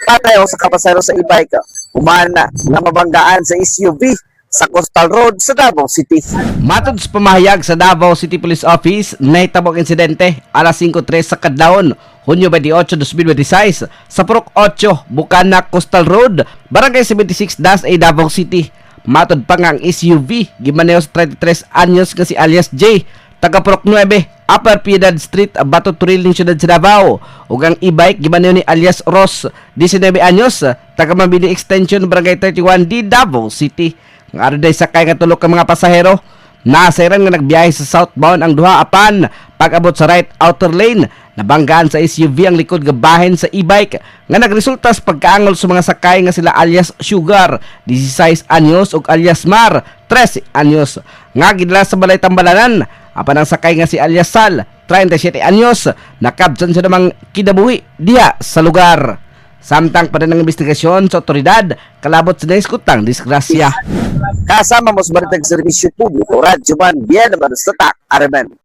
Patay ang usa ka pasahero sa e-bike human nga mabanggaan sa SUV sa Coastal Road sa Davao City. Matod sa pamahayag sa Davao City Police Office, nahitabo ang insidente alas 5:03 sa kadlawon, Hunyo 28, 2026, sa Purok 8, Bukana Coastal Road, Barangay 76-A, Davao City. Matod pa nga ang SUV, gimaneho sa 33 anyos nga si alias J, taga Purok 9, Upper Piedad Street, Bato Toril, ning siyudad sa Davao. Ug ang e-bike gimaneho ni alias Ross, 19 anyos, taga Mabini Extension, Barangay 31D, Davao City. Ang adunay sakay nga tulo ka mga pasahero. Nasayran nga nagbiyahe sa southbound ang duha, apan pag-abot sa right outer lane, nabanggaan sa SUV ang likod nga bahin sa e-bike nga nagresulta sa pagkaangol sa mga sakay nga sila alias Sugar, 16 anyos, ug alias Mar, 13 anyos, nga gidala sa balay tambalanan, apan ang sakay nga si alias Sal, 37 anyos, nakabtsan sa namang kinabuhi diha sa lugar. Samtang pa ng investigasyon sa otoridad kalabot sa nahiskutang disgrasya. Kasama mo sa Balitang Serbisyo Publiko, Radyo Man, Bien naman sa Tak, Aremen.